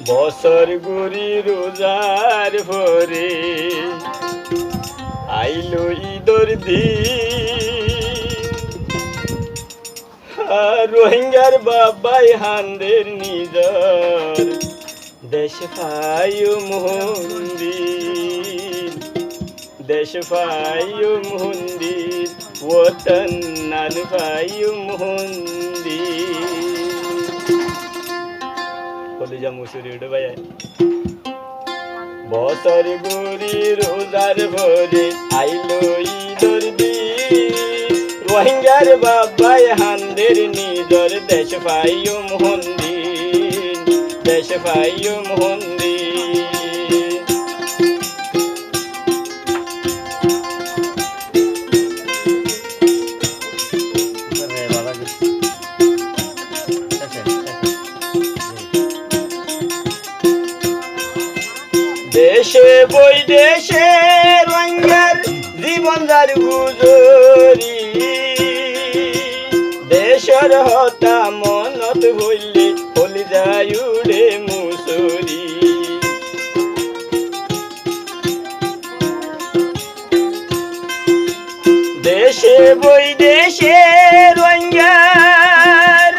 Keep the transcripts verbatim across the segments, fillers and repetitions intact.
Bosór gúri ruzar fore ailó idor din, ar Rohingyar baf bái hánder nizor dec faiyum hondin. Dec faiyum hondin, woton nan faiyum hondin. Kolija musuri uçé bái. Bosór gúri ruzar fore ailó idor din, Rohingyar baf bái hánder nizor dec faiyum hondin, dec faiyum hondin. Dece boidece Rohingyar zibon zar guzori, decor hotá monot foille kolija uçé musuri. Dece boidece Rohingyar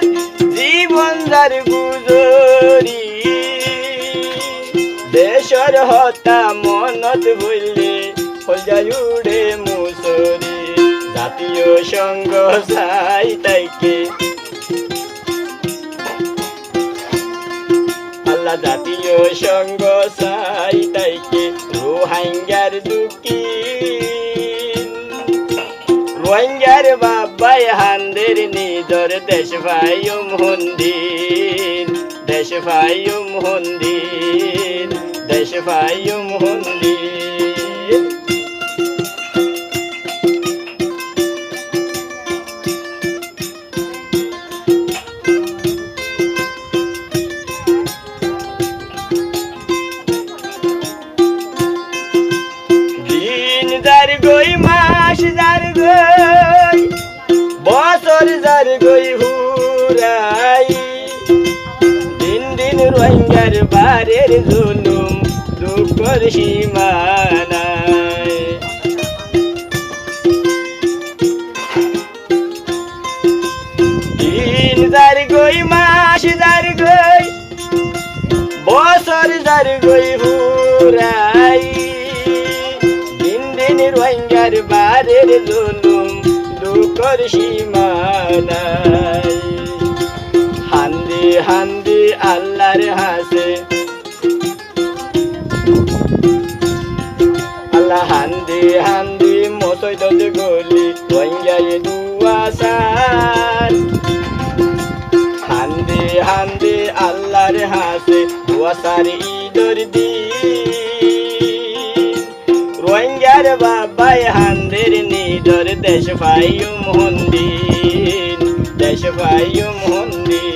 zibon zar guzori, decor hotá monot foille kolija uçé musuri. Zatiyo cong sai táke, Allah zatiyo cong sai táke Rohingyar dukkin. Rohingyar baf bái hánder nizor dec faiyum hondin, dec faiyum hondin, dec faiyum hondin. Din zargoi, mac zargoi, bosór zargoi furai, din din Rohingyar barer zulum, dukkór cima nai. Din zargoi, mac zargoi, bosór zargoi furai, din din Rohingyar barer zulum, dukkór cima nai. Handi handi Allar hañse, Allah handi handi mosóidot goli Rohingyaye dua sar. Handi handi Allar hañse dua sar idor din. Rohingyar baf bái hánder nizor dec faiyum hondin, dec faiyum hondin.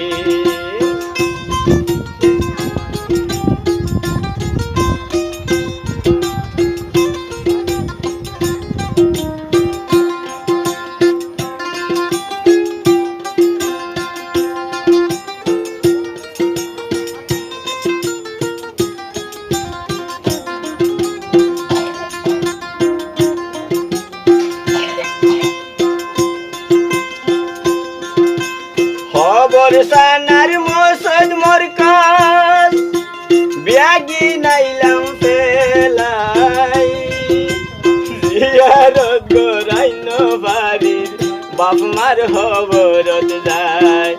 Hóbor sanar mosóid morkos, biyagin ailam felai. Ziyarot gorai no farir, baf mar hóborot zai.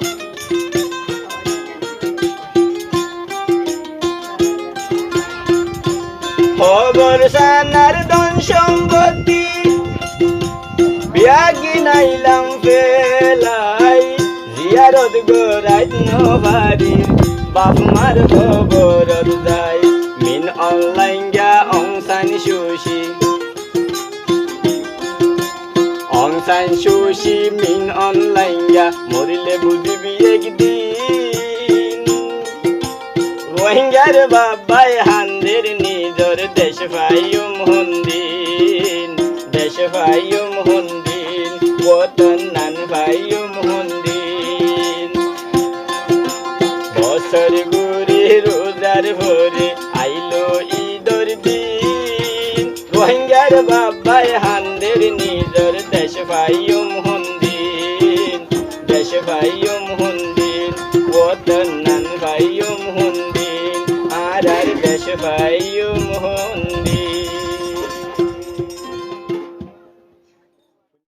Hóbor sanar don sombotti, biyagin ailam felai. Ziyarot gorait no farir, baf mar hóborot zai. Min Aung Hlaing, Aung San Suu Kyi, Aung San Suu Kyi, Min Aung Hlaing, morile buzibi ek din. Rohingyar baf bái hánder nizor dec faiyum hondin, dec faiyum hondin, woton nan faiyum hondin. Bosór gúri ruza Tarfore ailó idor din, Rohingyar bafai handér nizor dec faiyum hondin, dec faiyum hondin, woton nan faiyum hondin, añárar dec faiyum hondin.